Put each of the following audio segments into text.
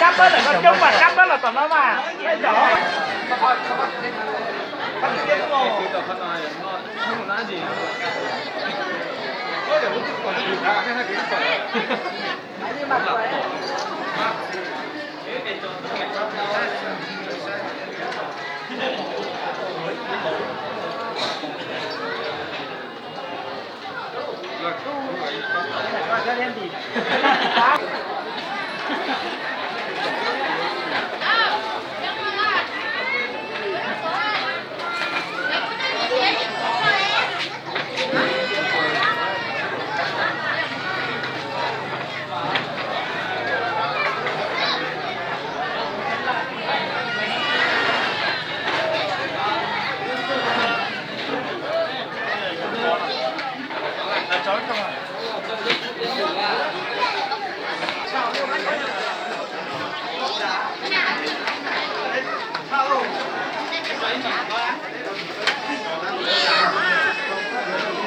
Pab lawm no coob mas, sab pab los tom no mas.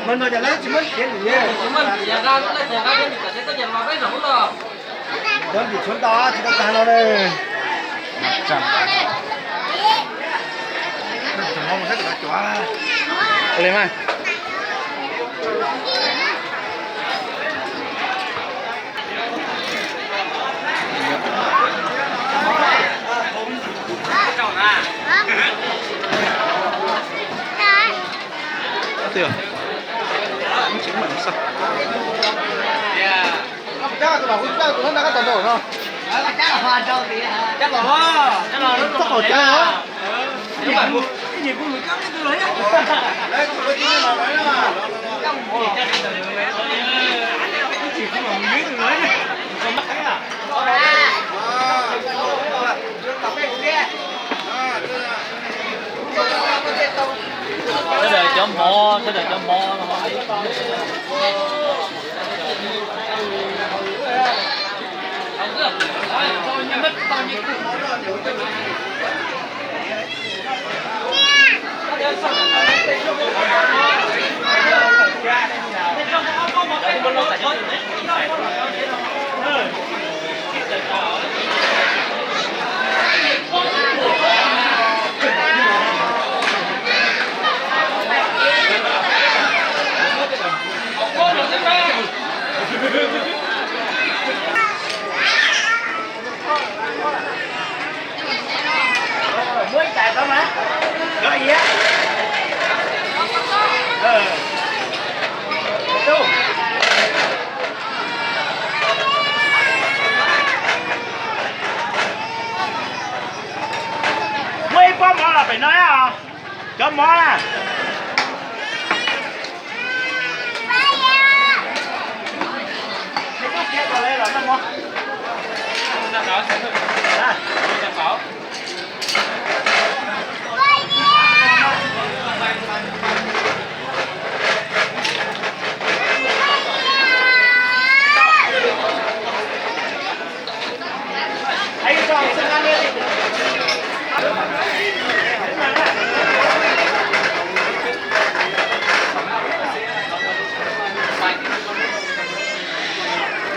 Mas no ces lawv tsis muab ntiav lwm, tsis muab ntiav nqa, lawv tias nqa ntiav lwm kom tsis tau ces los peb zaum ub no. Cov ntim tshuav ntau tsis tau tag no na. Ua li mas. Txhob qhov cab os. Sawv daws cov hmov, sawv daws cov hmov no. Muab ib tais tau mas, cov iab. Muab ib pob mov los pem no os, cov mov na.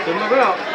Tus no